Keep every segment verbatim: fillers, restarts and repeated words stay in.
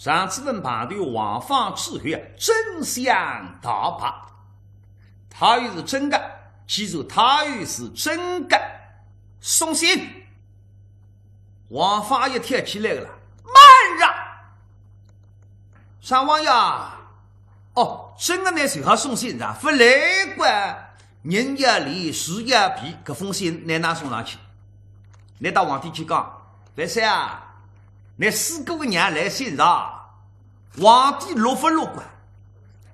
常子文碰头王芳之后啊，真相大白。太后是真的，既然太后是真的，送信。王芳一跳起来了，慢着！常王爷，哦，真的呢，就好送信啊，勿来过。人要礼，事要毕，搿封信拿㑚送上去。拿到皇帝去讲，万岁啊，㑚四个娘来信哉。皇帝乐勿乐观？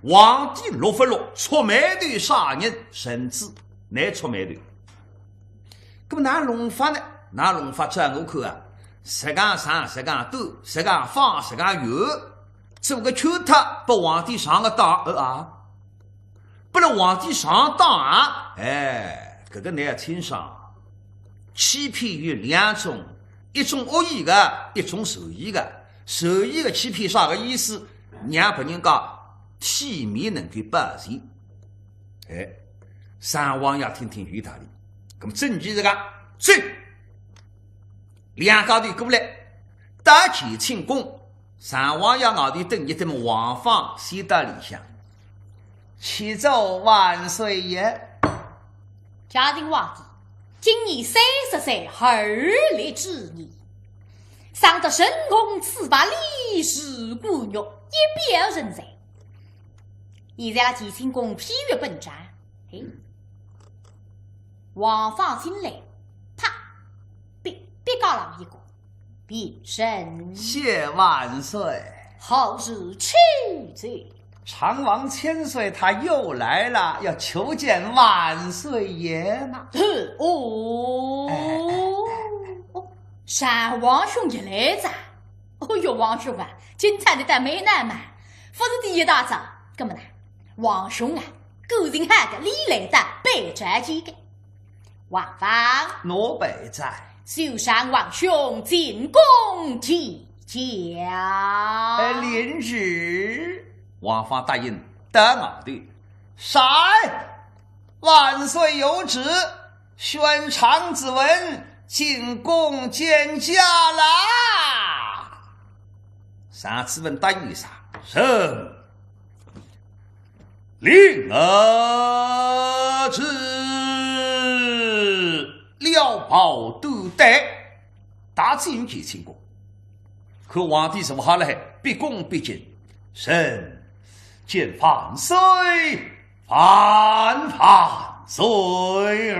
皇帝乐勿乐？触霉头啥人？臣子，㑚触霉头。搿么哪弄法呢？哪弄法？照我看啊，实梗长，实梗短，实梗方，实梗圆，做个圈套，拨皇帝上个当，呃啊。 拨了皇帝上当啊！哎，搿个难清爽。欺骗有两种，一种恶意的，一种善意的。善意的欺骗啥个意思？让别人家体面能够保全。哎，常王爷听听有道理。那么证据这个，走，两家头过来，到乾清宫，常王爷外头等一等，王芳先到里向。 启奏万岁爷。嘉靖皇帝今年三十岁，而立之年，上得神功，赐白历史古玉，一表人才。现在乾清宫批阅本章，嘿，王芳进来，啪，壁壁高浪一个， 平身。谢万岁。何事启奏？常王千岁他又来了，要求见万岁爷呢。哦，哎，哎，哎，哎。哦，常王兄也来哉。哦哟，王兄啊，今朝你倒蛮难嘛，勿是第一大早，搿么呢，王兄啊，个人喊个，你来得备着急个。 王芳。奴备在。就让王兄进宫见驾。哎，领旨。王芳答应，到外头。善，万岁有旨，宣常子文进宫见驾啦。常子文答应一声，是。 领旨。撩袍端带，踏进乾清宫。看皇帝坐好了，毕恭毕敬，臣见万岁，万万岁。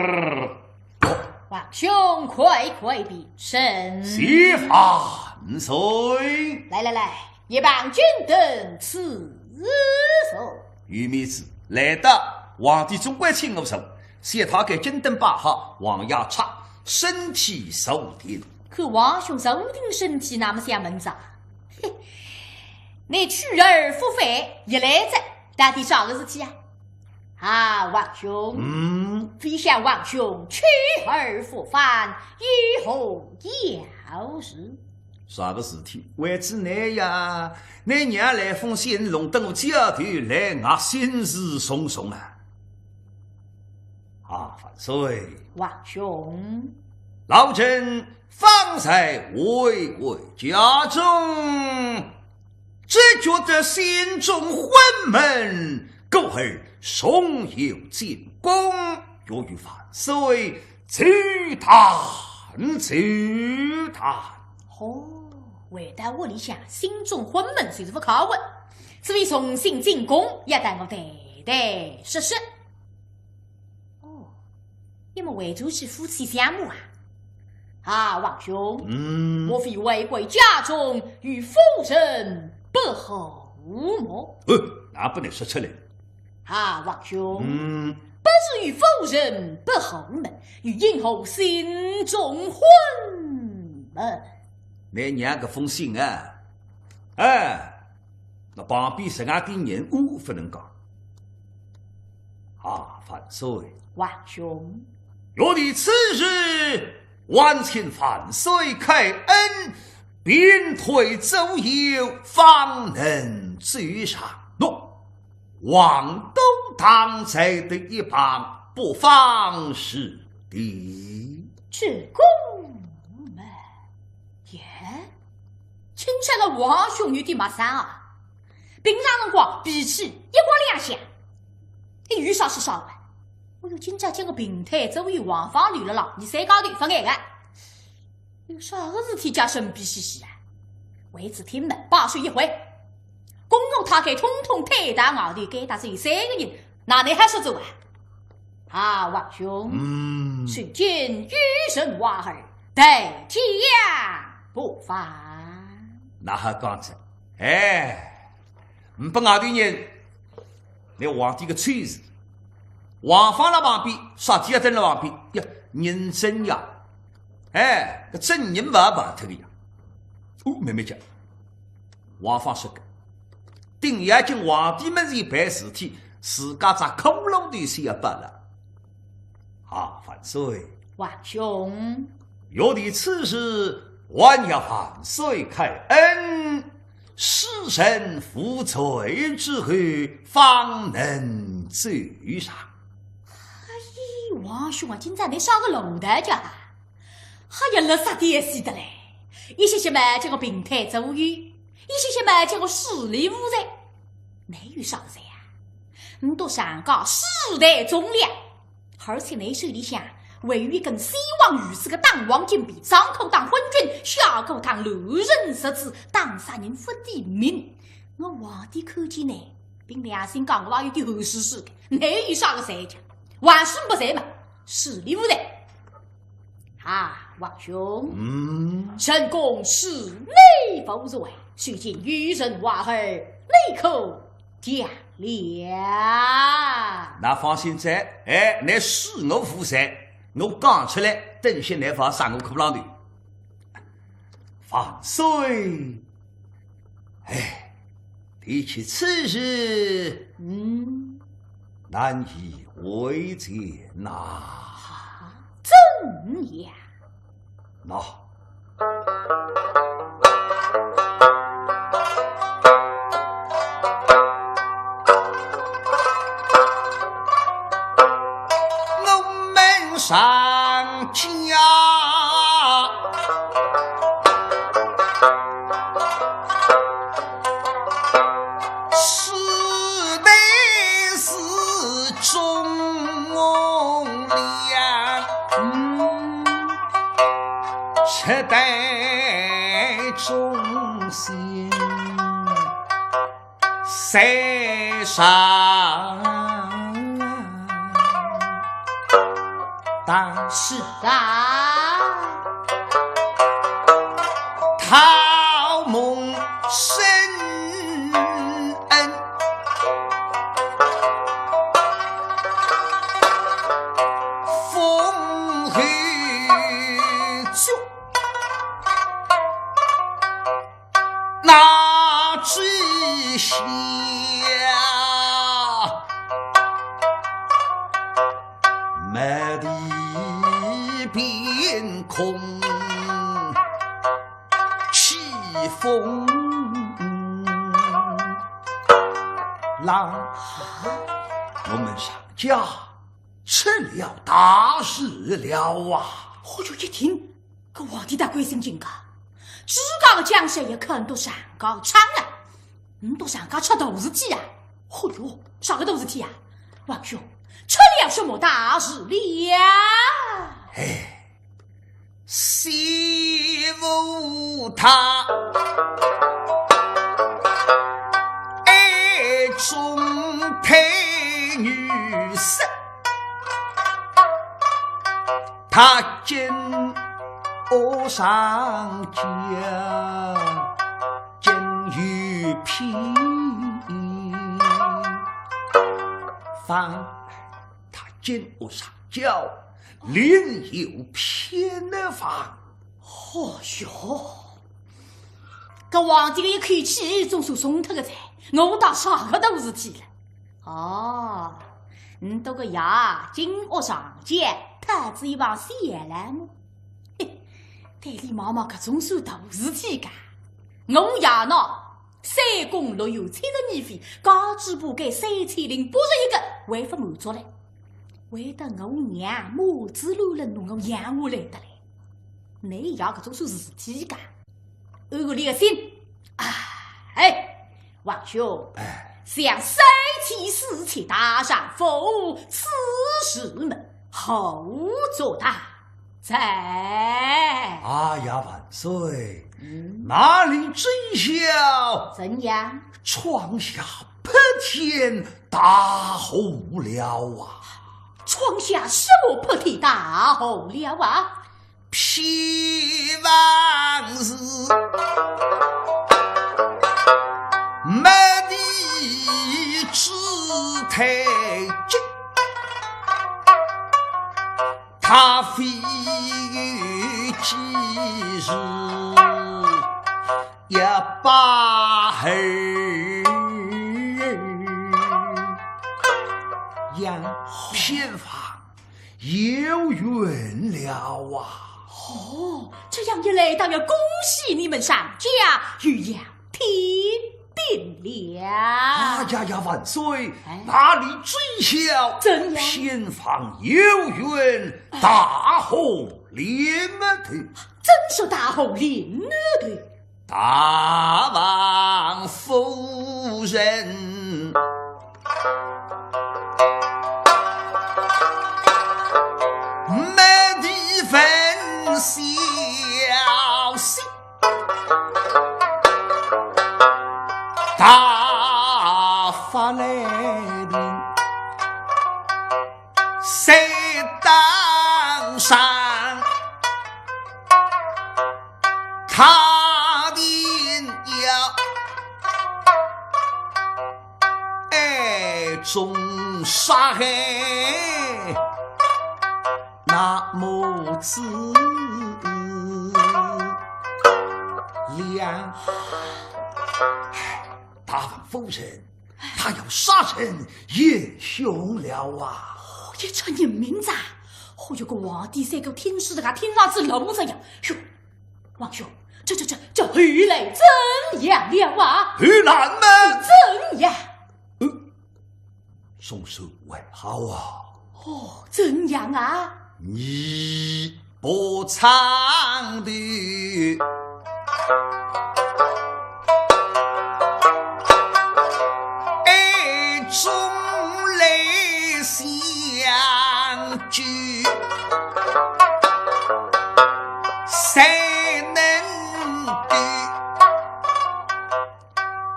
王兄快快平身。谢万岁。来来来，一旁金凳赐座。御妹子来到，皇帝总归请我坐，谢他给金凳摆好，王爷插身体坐定。看王兄坐定身体，那么想问哉，嘿，你去而复返，一来哉，到底啥个事体啊？ 啊，王兄。嗯。非想王兄去而复返，有何要事？啥个事体？为仔你呀，你娘来封信，弄得我焦头烂额，心事重重啊。啊，万岁。王兄。老臣方才回回家中， 只觉得心中昏闷，故而重游进宫，欲与万岁座谈座谈。哦，回到屋里向，心中昏闷，就是勿靠稳，所以重新进宫，要搭我谈谈说说。 哦，那么回转去夫妻相骂啊？啊，王兄，嗯。莫非回归家中与夫人不和么？呃，那不能说出来。啊，王兄，嗯。不是与夫人不和么，又因何心中昏闷？你娘个封信啊，哎， 那旁边实梗点人，我不能讲。啊，万岁。王兄。若是此事，还请万岁开恩，屏退左右，方能奏上。喏，王都堂在的一旁，不妨事的。这个嘛，耶？今朝个王兄有点陌生啊，平常辰光脾气一国两厢，伊有啥说啥个。我有今朝见个平太祖爷王方留了浪，伊三家头勿碍个。有啥个事体叫神秘兮兮啊？为仔听闻，把手一挥，公公太监统统退到外头，该搭只有三个人，哪能还说走啊？ 啊，王兄，嗯。如今余人话儿，待见不妨。哪哈讲哉？哎，唔拨外头人，拿皇帝个丑事，王方辣旁边，啥体也蹲辣旁边，呀，认真呀。哎，搿真人勿跑脱个呀。哦，慢慢叫。 王方说个，顶要紧皇帝面前办事体，自家只骷髅头先要摆了。啊，万岁。王兄。欲提此事，还要万岁开恩，使臣服罪之后，方能奏上。哎，王兄啊，今朝倷啥个龙头家啊？ 还要勒杀点死的嘞！一歇歇嘛叫我平太祖爷，一歇歇嘛叫我势利无才。倷有啥个罪啊？唔笃常家世代忠良，而且倷手里向还有一根先王御赐个大黄金笔，上可当昏君，下可当乱臣贼子，打啥人勿抵命。我皇帝看见呢，凭良心讲，我也有点寒丝丝的。倷有啥个罪讲？还是勿罪嘛？势利无才。 啊，王兄，嗯。臣恭恕你无罪，如今余人话儿，你可讲了。那放心哉，哎，倷恕我无罪，我讲出来，等歇倷勿杀我骷髅头。万岁！ 哎，提起此事，嗯，难以回见呐。啊，怎样？喏，我们上 家，世代是忠良，嗯，世代忠心。 在上当时啊，桃蒙深恩，封侯爵。 那之下，满地遍空起风浪。我们常家出了大事了啊！我就一听， 搿皇帝倒关心个，自家个江山也看到上高唱了，唔笃上高出大事体啊！哦哟，啥个大事体啊？王兄，出了什么大事了？哎，媳妇她爱中配女色。 她奸恶上交，奸与偏房，她奸恶上交，另有偏房。哦哟，搿皇帝个一口气总算松脱个哉，我当啥个大事体了。 哦，唔笃个爷奸恶上交，讨仔一房小老母。嘿，对俚望望搿总算大事体个。我爷喏，三宫六院七十二妃，家主婆该三千零八十一个，还勿满足嘞。为得我娘母子乱伦，拿我养下来得嘞。倷爷搿总算事体个。 按个理个心，王兄，哎。想三妻四妾大丈夫，此事么，后作大哉。哎呀，万岁，嗯。哪里知晓？怎样？闯下破天大祸了啊！闯下什么破天大祸了啊？ 譬方是没地之太急，他非有几日也罢而呀，譬方 有孕了啊！哦，这样一来，倒要恭喜你们商家有羊添丁了。啊呀呀，万岁！哎。哪里知晓？怎样？偏房有孕，大祸临头。真是大祸临头。 大王夫人，没地方消息，大发雷霆，谁当上？ 他定要暗中杀害那母子俩。 大王夫人，他要杀人行凶了啊！哦，一出人命哉！哦哟，搿皇帝三个听书的啊，听上去老实呀。哟，王兄，这这这这后来怎样了啊？后来嘛，怎样？呃，总算还好啊。哦，怎样啊？你 不唱的，爱中来相聚，谁能够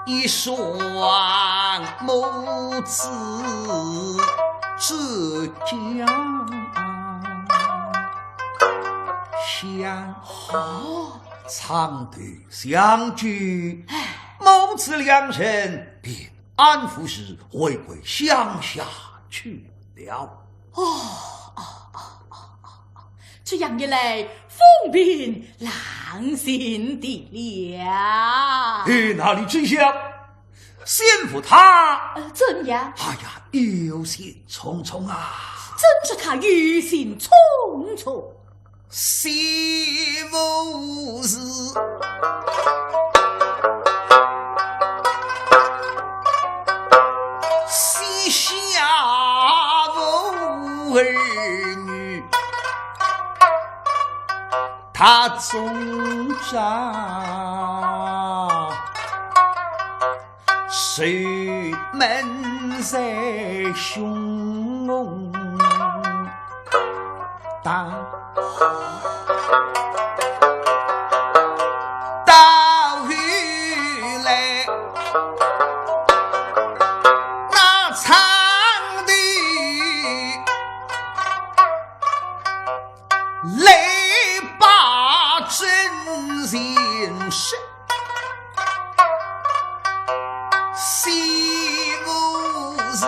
一双母子之间相好，唱对相聚，哎。母子两人便安无事，回归乡下去了。 哦，哦，哦，哦，哦，哦，这样一来，风平浪静的了。哎，哪里知晓，先父他，呃，怎样？哎呀，忧心忡忡啊。怎知他忧心忡忡？ 是不是？膝下无儿女，他终朝 愁闷在胸。到，到后来，那唱的 来把真情说，是不是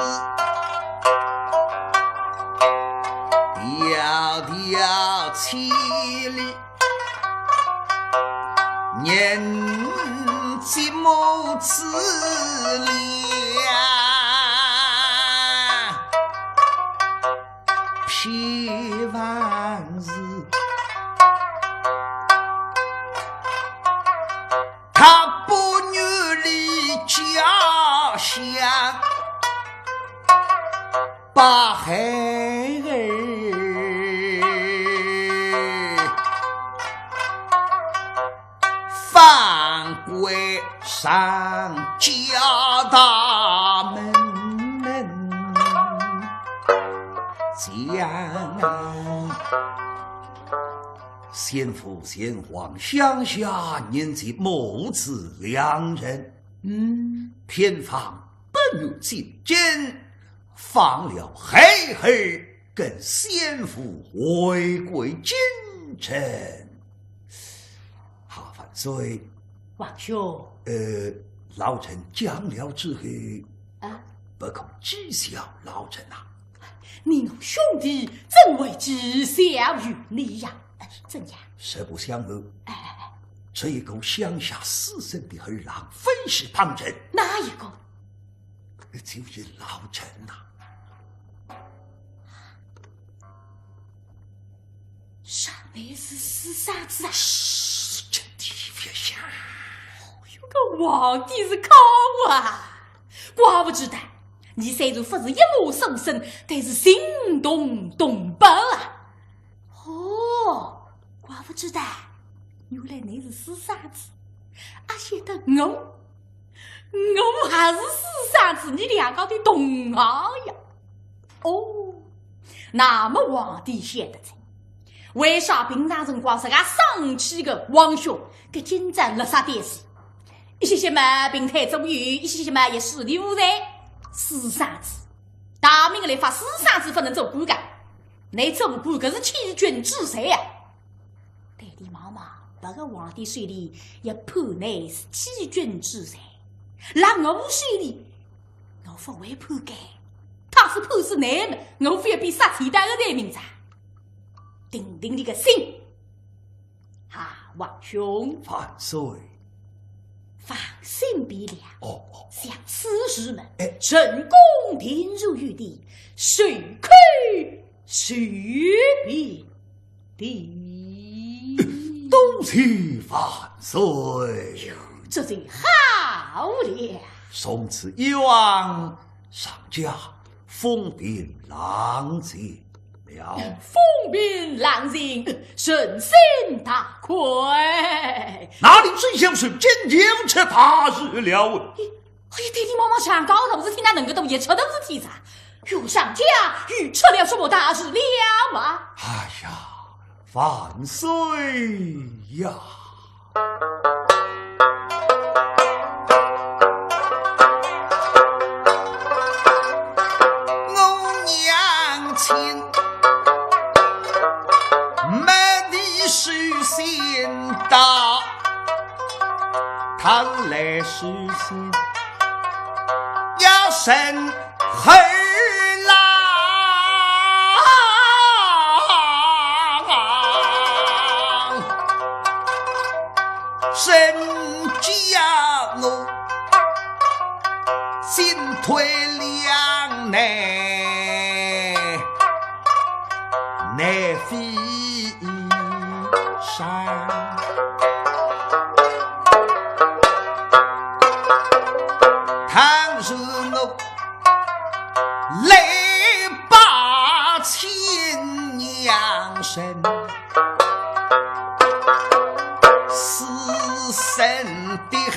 迢迢千里，人寂寞之了？ 譬方是他不远离家乡八海儿，返归上京。家大门将。先父先皇，想下念及母子两人，嗯，偏房不愿进京，放了孩儿跟先父回归京城。好，万岁。王兄。呃，老臣讲了之后，啊？不可讥笑老臣呐。你我兄弟怎会讥笑于你呀？哎，怎样？实不相瞒，哎，哎，哎，这一个乡下私生的儿郎非是旁人。哪一个？就是老臣呐。啥，乃是私生子啊？是，真的不要想。哦哟，个皇帝是靠啊！怪不得，你虽然不是一母双生，但是情同同胞啊。哦，怪不得，原来你是私生子。阿晓得我，我还是私生子，你两家的同行呀。哦，那么皇帝晓得哉，为啥平常辰光自家生气个王兄，搿今朝辣啥点事？一歇歇嘛病态左右，一歇歇嘛也势力无在，私生子。大明个律法，私生子不能做官个，你做官搿是欺君之罪呀。 对你妈妈，搿个皇帝手里也判你是欺君之罪，辣我手里，我不会判个。他是判死你们，我不要变杀千刀个罪名哉。定定你个心。啊，王兄。万岁。放心便了。哦，哦。想此事嘛，哎。朕公定有余地，随口 随便的。多谢万岁。哟，这就好了。从此一往，上家封兵狼藉了。封兵狼藉，人心大快。哪里知晓是今天出大事了？ 哎呀，对你妈妈上高头事体哪能个多，也出头事体哉？有上家又出了什么大事了啊？哎呀，万岁呀！我娘亲没地事先到，她来事先 要生儿郎，身家我进退两难，难飞 山。倘若我力拔亲娘身，私生的孩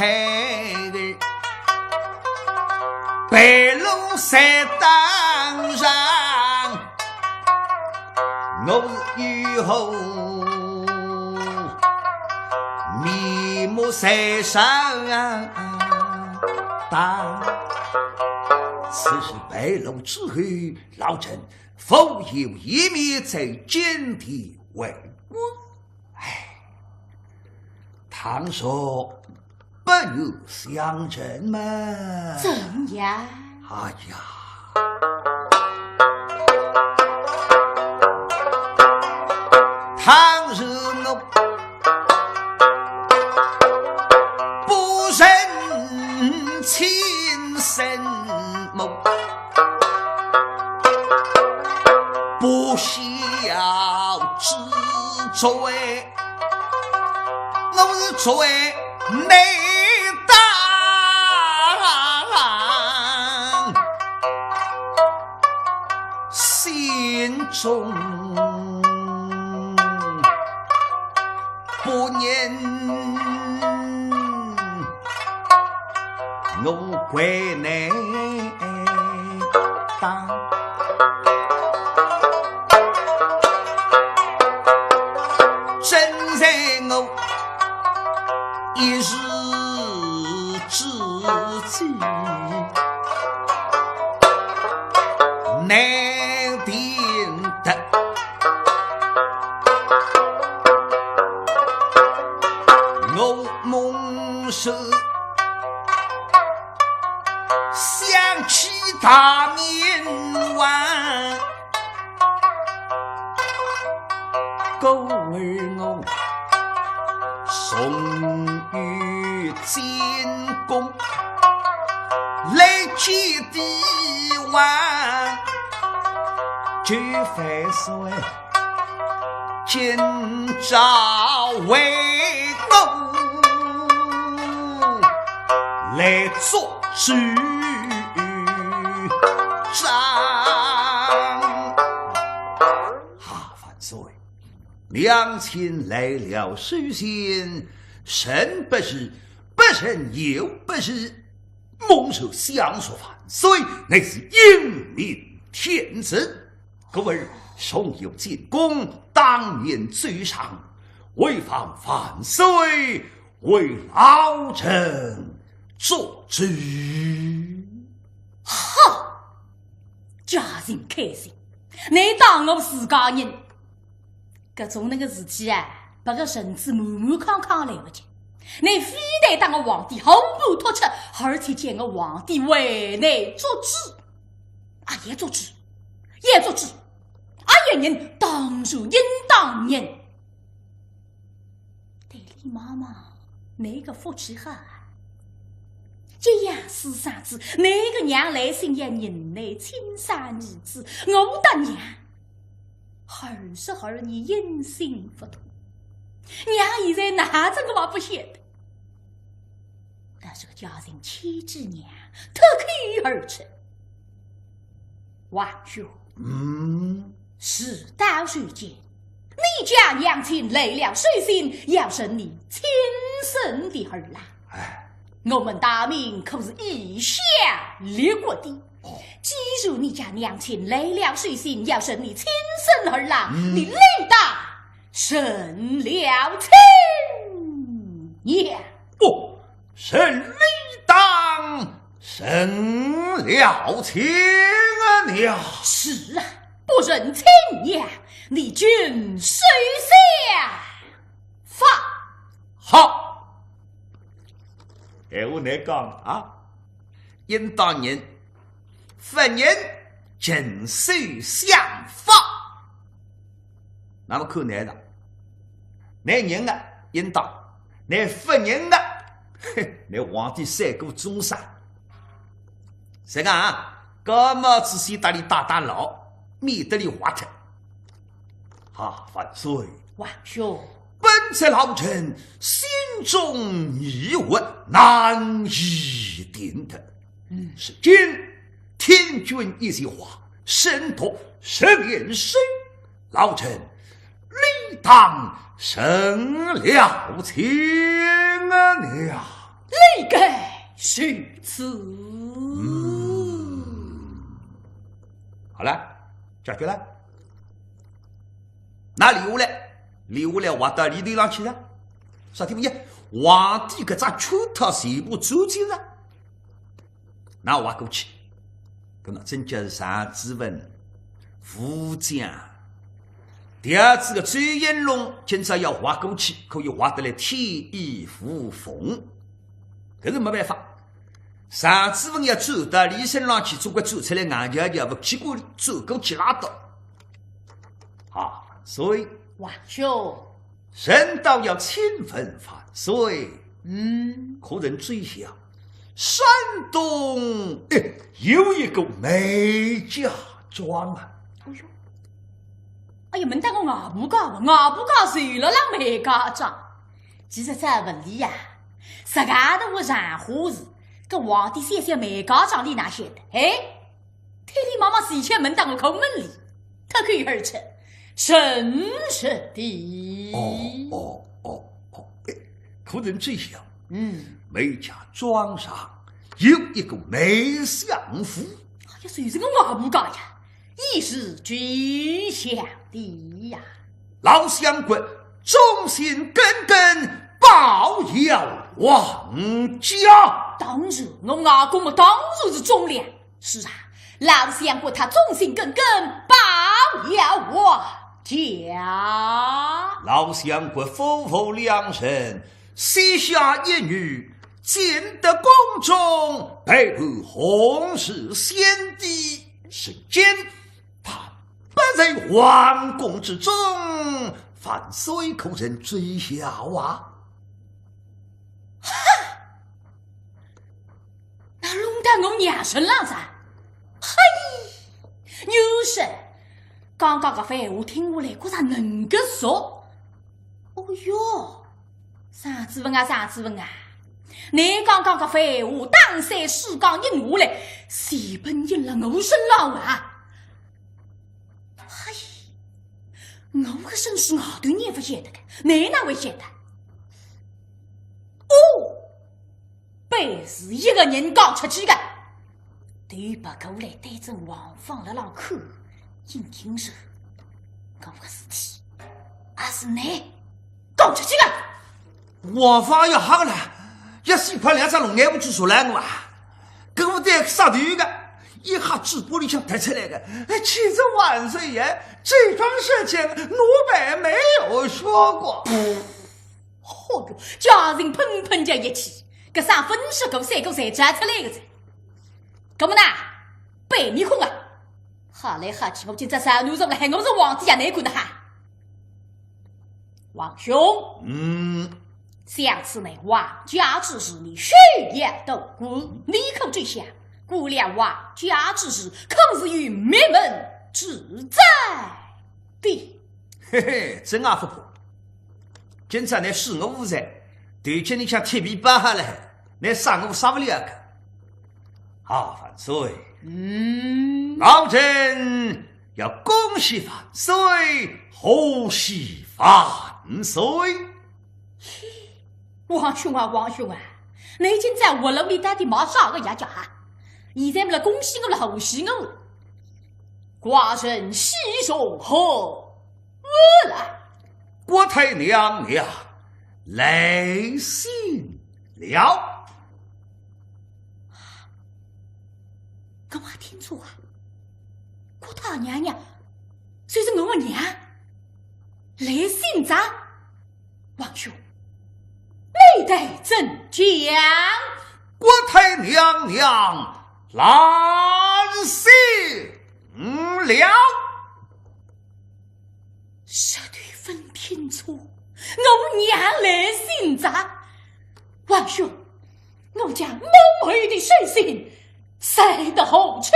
儿，被路在当上。 我是以后面目在上当。此事败露之后，老臣无颜面再见的为官。哎，倘若 不愿相认嘛。怎样？哎呀，倘若我不认亲生母，不孝之罪， 我是罪难当，心中不忍。我跪难当。真在我一时之计，难定得我蒙受 想起大明王，故而我重于进宫，来见帝王，求万岁 今朝为我来做主张。哈，万岁，娘亲来了，首先，臣不是，不仁又不义， 蒙受相说万岁，乃是英明天子。故而重又进宫，当面奏上，为望万岁为老臣做主。哈！嘉靖开心，倷当我自家人， 搿种能个事体啊，拨个臣子满满康康来勿及。倷非但当我皇帝好不脱出，而且见我皇帝为倷做主。啊，也做主，也做主。啊，一人当然应当人。对李妈妈，倷个福气好啊。这样私生子，倷个娘来信也认倷亲生儿子，我当娘 二十二年音信不通，娘现在哪能我也不晓得。但是个嘉靖气急娘，脱口而出：皇兄，嗯，事到如今，你家娘亲来了书信，要认你亲生的儿郎。哎，我们大明可是以下立国的， 既然你家娘亲来了书信，要认你亲生儿郎，嗯，你理当认了亲娘。哦，臣理当认了亲娘。是啊，不认亲娘，你就受下罚。好，闲话难讲啊。 应当认，不认，就受下罚。那么看倷了，倷认啊，应当；倷不认啊，嘿，倷皇帝三个终身。实梗啊，搿么仔细搭俚打打牢，免得俚坏脱。 啊，万岁！皇兄，本在老臣心中疑问，难以定夺。嗯，如今听君一席话，审读十面书，老臣理当认了亲娘。理该如此。嗯，好了，解决了。 那留下来，留下来，划到里头浪去了。啥体物事？皇帝搿只圈套全部钻进了，那划过去。搿么真叫是常子文、吴江，调仔个周应龙，今朝要划过去，可以划得来天衣无缝。搿是没办法，常子文要钻到俚身浪去，总归钻出来硬跷跷，勿去管俚，钻过去拉倒。 啊，所以，皇兄，臣倒要请问万岁，嗯，可曾知晓，山东，哎，有一个梅家庄啊？哎哟，哎呀，问得我外婆家，外婆家住辣辣梅家庄。其实搿问题呀，实梗个是闲话事，搿皇帝想想梅家庄俚哪晓得？哎， 听俚妈妈事先问得我可问俚，脱口而出，正是的。哦，哦，哦，哦，哎，可曾知晓，嗯，梅家庄上有一个内相府。哎呀，就是我外婆家呀，也是知晓的呀。老相国忠心耿耿，保佑皇家。当然，我外公么当然是忠良。是啊，老相国他忠心耿耿，保佑皇家。老相国夫妇两人膝下一女，进得宫中，被判皇室先帝。是今她不在皇宫之中，万岁可曾知晓啊？哈！那弄得我娘身浪噻。嘿，女婿，刚刚搿番闲话听下来，觉着能够说。哦哟，常子文啊，常子文啊，你刚刚搿番闲话，打三四讲一下来，全本印了我身浪啊。嘿，我个身世外头人勿晓得个，你哪会晓得？哦， 被是一个人讲出去个。对白过来对准王芳辣浪看，应应说：“搿个事体，还是你讲出去个。”王芳要吓了，要死快两只龙眼不去说烂我啊！搿我得杀头个，一下嘴巴里向弹出来个：“哎，启奏万岁爷，这桩事情奴婢没有说过。”哦哟，家人喷喷叫一气，搿声分析过三个侪站出来个哉。搿么呢，白面孔啊，吓来吓去，我今朝啥奴总来喊我是皇帝呀，难看的哈。王兄，嗯。想此乃皇家之事，你休要多管，你可知晓，顾了皇家之事，可是有灭门之灾的。嘿嘿，真阿不过。 今朝你使我无罪，头颈里向铁皮包下来，你杀我杀不了个。啊，万岁！嗯。老臣要恭喜万岁，贺喜万岁！王兄啊，王兄啊，你今朝活路里到底冒啥个呀家哈？现在么来恭喜我了，贺喜我了。寡人喜从何 来，国太娘娘来信了。我没听错啊，国太娘娘，就是我娘，来信哉。王兄，你待怎讲？国太娘娘来信了。 实头勿听错，我娘来信哉。王兄，我家母后的书信塞到何处？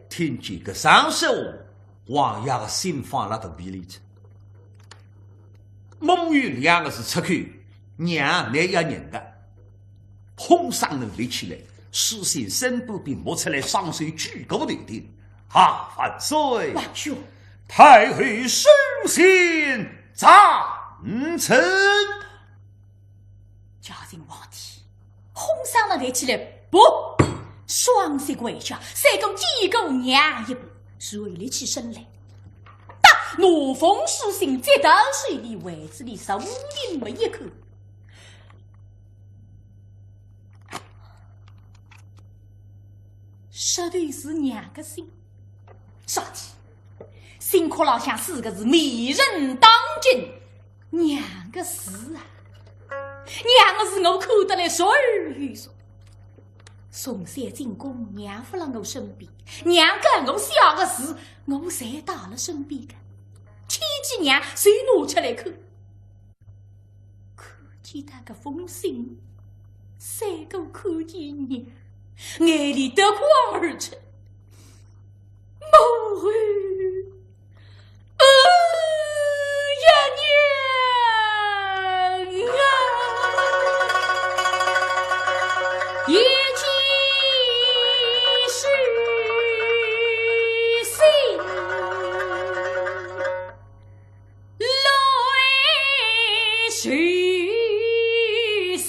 听见搿声说话，王爷个心放辣肚皮里去。母后两个字出口，娘难要认个。哄上能立起来，书信身边边摸出来，双手举过头顶。 啊，万岁！王兄，太后书信在此。嘉靖皇帝哄上了台起来，不，双膝跪下，三个低过娘一步，遂立起身来，拿封书信接到手里，位子里稍停了一看。 实头是娘个信，啥体？信壳浪向四个字：“美人当君。”娘个字啊，娘个字我看得来熟而又熟。从小进宫，娘勿辣我身边，娘教我写个字，我侪带辣身边个。天天娘就拿出来看。 看见搿封信，三个看见娘，眼泪夺眶而出。母后，哎呀，娘啊！一见书信 泪水洗。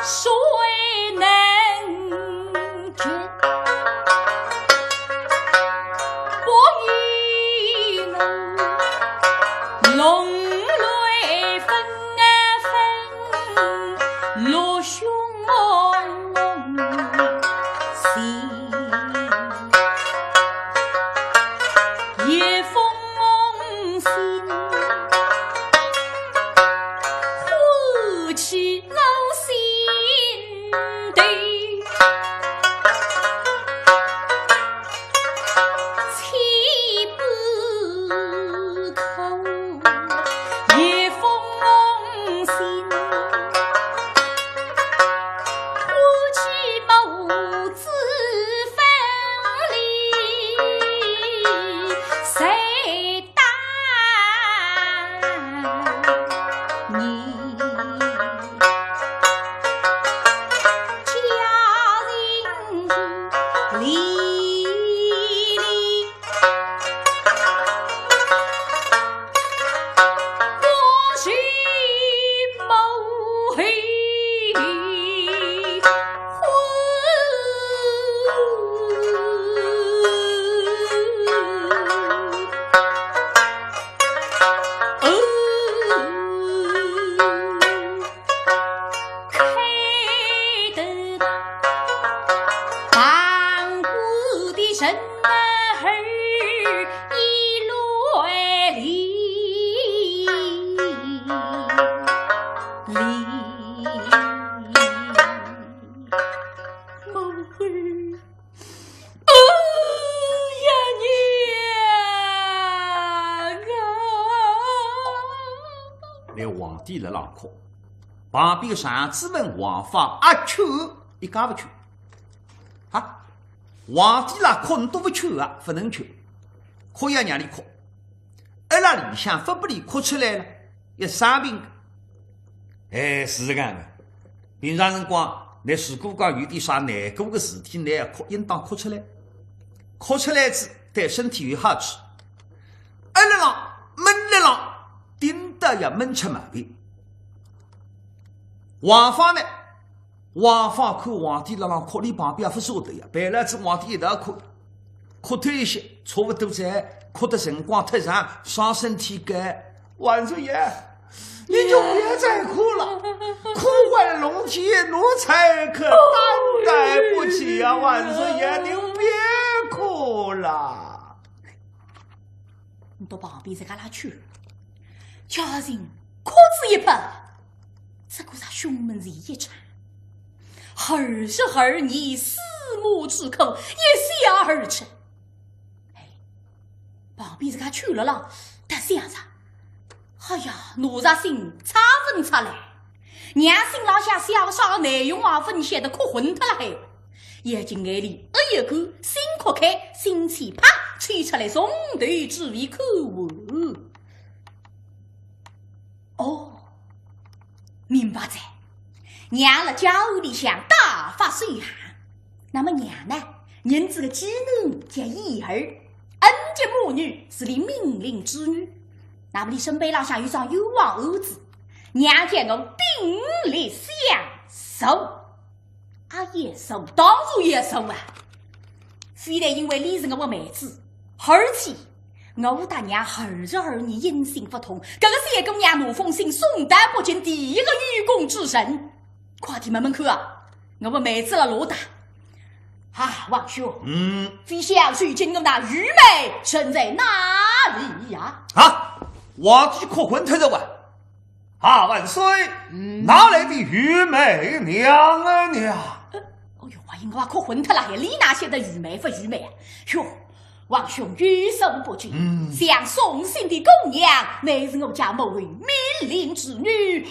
谁能及？不与我龙泪纷纷，落兄心。夜风醒，唤起我心头千般苦，夜风醒，唤起母子分离，谁 当年家人离离，我是母后 母后，哎呀娘啊！那皇帝辣浪哭，旁边上子问王法阿劝，一家勿劝。啊，皇帝辣哭，侬都勿劝啊，勿能劝，哭也让俚哭。 阿拉里向勿拨俚哭出来了，要生病个。哎，是搿样个。平常辰光，倷如果讲有点啥难过个事体，倷要哭，应当哭出来。哭出来仔，对身体有好处。阿拉浪，闷辣浪，顶得要闷出毛病。王法呢， 王法看皇帝辣浪哭，俚旁边也勿舍得呀，陪牢仔皇帝一道哭，哭脱一歇，差勿多哉，哭得辰光忒长，伤身体个。万岁爷，你就别再哭了，哭坏了龙体，奴才可担待不起啊！万岁爷，您别哭了。 倷到旁边自家拉去，家人哭仔一拍，这个啥胸闷是一场。儿是儿女四目之苦，一笑而出。哎，旁边自家去了啦，但想着，哎呀，奴才心差分出来。 娘心浪向想啥个内容啊，勿晓得哭昏脱了海。眼睛眼泪一个个，心哭开，心气啪吹出来，从头至尾看完。哦，明白哉，娘辣家务里向大发善行。那么娘呢，认仔个继囡叫义儿，恩及母女，是俚命令之女。那么俚身背浪向有桩冤枉案子， 娘叫我鼎力相助。啊，也助，当然也助啊！非但因为俚是我个妹子，而且我搭娘儿是儿女，音信不通，搿个小姑娘拿封信送到北京，第一个有功之臣，快点问问看啊，我个妹子辣哪搭？ 啊，王兄，嗯。非小说今我那愚妹身在哪里呀？啊，皇帝哭昏脱哉哇！啊，万岁，嗯。哪来的愚妹娘啊娘？呃，哎哟，哎呀，我哭昏脱了，俚哪晓得愚妹勿愚妹啊？哟，王兄有所不知，嗯。想送信的姑娘，乃是我家母后命令之女，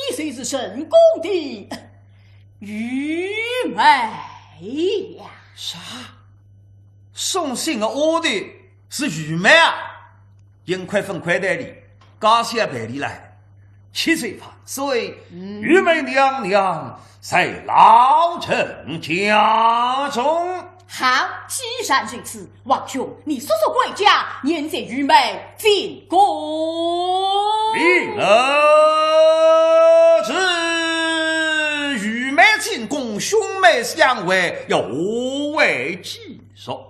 也就是正宫的 愚妹呀。啥？送信个丫头是愚妹啊？幸亏勿快待俚，假使要陪俚来，气死吧。所以，嗯。愚妹娘娘在老臣家中。好，既然如此，王兄，你速速归家，免得愚妹进宫。李儿子愚妹兄妹相会要何为其说？